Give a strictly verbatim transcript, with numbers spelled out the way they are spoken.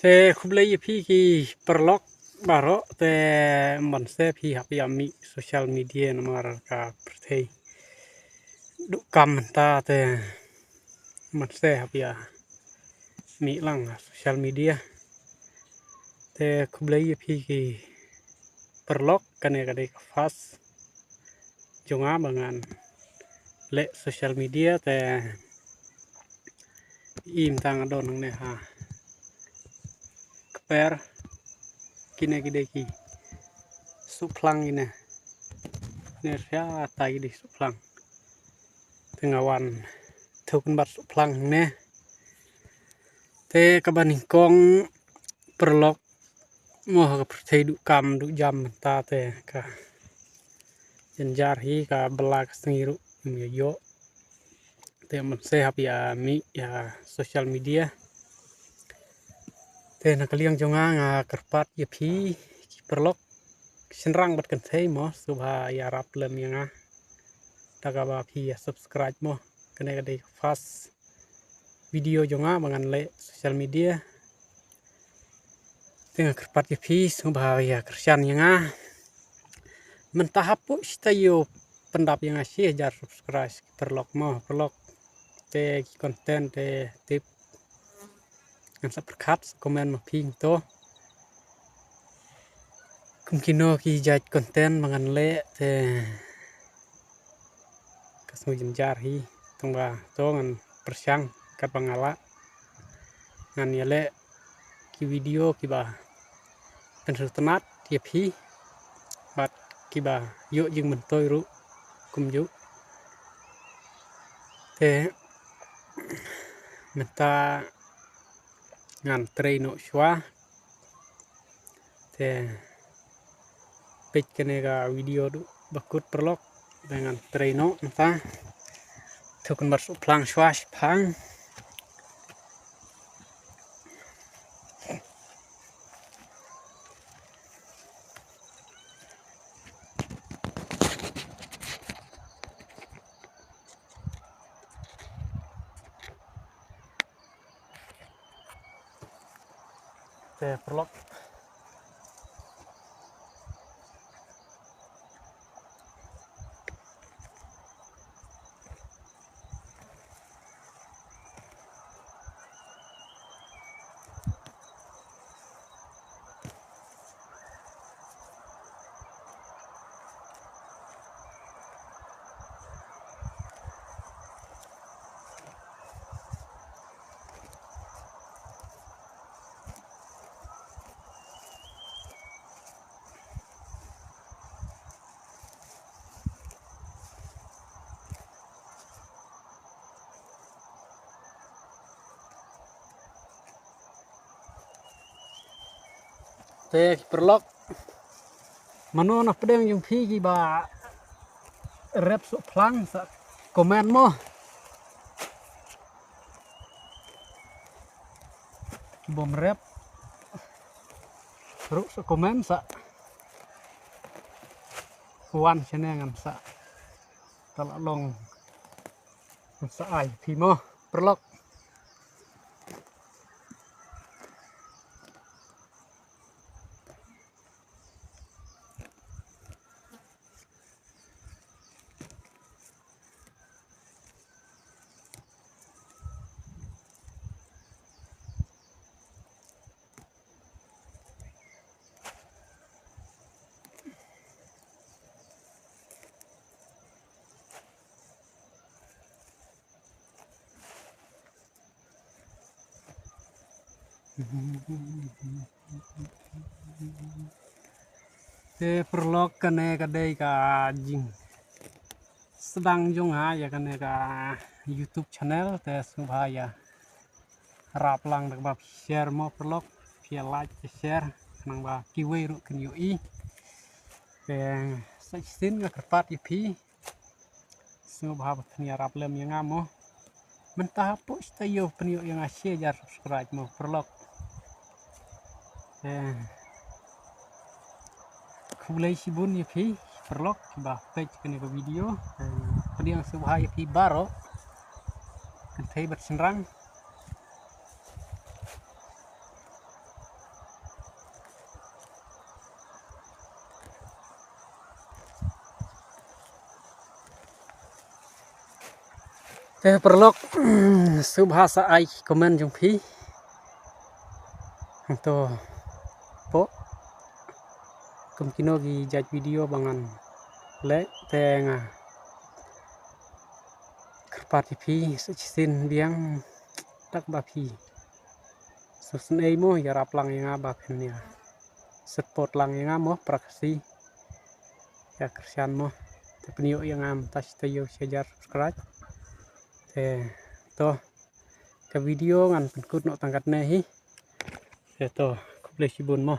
Te khublei ïa phi ki paralok baroh, te mynta phi hap ïa mih social media namar ka pyrthei duh kam mynta, te mynta hap ïa mih lang social media. Te khublei ïa phi ki paralok, kane ka dei ka first jong nga ba ngan leh social media, te i mynta nga don hangne ha kper. Kine ki dei ki suphlang kine. Ne sia ta ki dei suphlang. Te nga wan thuk bad suphlang ne. Te kaba nyngkong paralok, mo ha ka pyrthei duh kam duh jam mynta te ka jynjar hi, ka bylla ka sngi ruh ym ïoh. Te mynta hap ïa mih ïa social media. Te na ka liang jong nga nga kyrpad ïa phi ki paralok shynrang bad kynthei mo, sngewbha ïarap lem ïa nga da kaba phi ïa subscribe mo. Kane ka dei first video jong nga ba ngan leh social media. Te nga kyrpad ïa phi sngewbha ïa kyrshan ïa nga. Mynta hapoh shi taïew pyndap ïa nga shi hajar subscribe ki paralok mo, paralok. Te ki content te tip ngan sa pyrkhat sa comment ma phi to. Kum kino ki jait content ba ngan leh te ka sngew jynjar hi, tang ba to ngan pyrshang katba nga lah. Ngan ïa leh ki video kiba pynsngewtynnat ïa phi bad kiba ïoh jingmyntoi ruh kumjuh. Te mynta ngan trei noh shuwa. Te peit kane ka video duh ba kut paralok. Te ngan trei noh mynta. Thuk bad suphlang shuwa shiphang. Te paralok. Te ki paralok, mano na pdeng jong phi kiba rep suphlang sa comment mo. Kibym rep ruh sa comment sa. Wan shane ngan sa, ta la long ngan sa ai phi mo paralok. Te paralok, kane ka dei ka jingsdang jong nga ïa kane ka YouTube channel, te sngewbha ïa rap lang da kaba phi share mo paralok, phi ïa like, phi share, khnang ba kiwei ruh kin ïohi. Te sa shisien nga kyrpad ïa phi sngewbha ba phin ïarap lem ïa nga mo. Mynta hapoh shi taïew phin ïoh ïa nga shi hajar subscribe mo paralok. Eh, khublei shibun ïa phi paralok kiba peit kane ka video. Eh, pdiang sngewbha ïa phi baroh, kynthei bad shynrang. Te paralok, sngewbha sa ai comment jong phi. To, pok kum kino ki jait video ba ngan leh te nga kyrpad ïa phi sa shisien biang, tak ba phi sngewsynei mo ïarap lang ïa nga ba phin ïa support lang ïa nga mo, para Khasi, ïa kyrshan mo. Te pynïoh ïa nga mynta shi taïew shi hajar subscribe. Te to, ka video ngan pynkut noh tang katne hi. Te to, khublei shibun mo.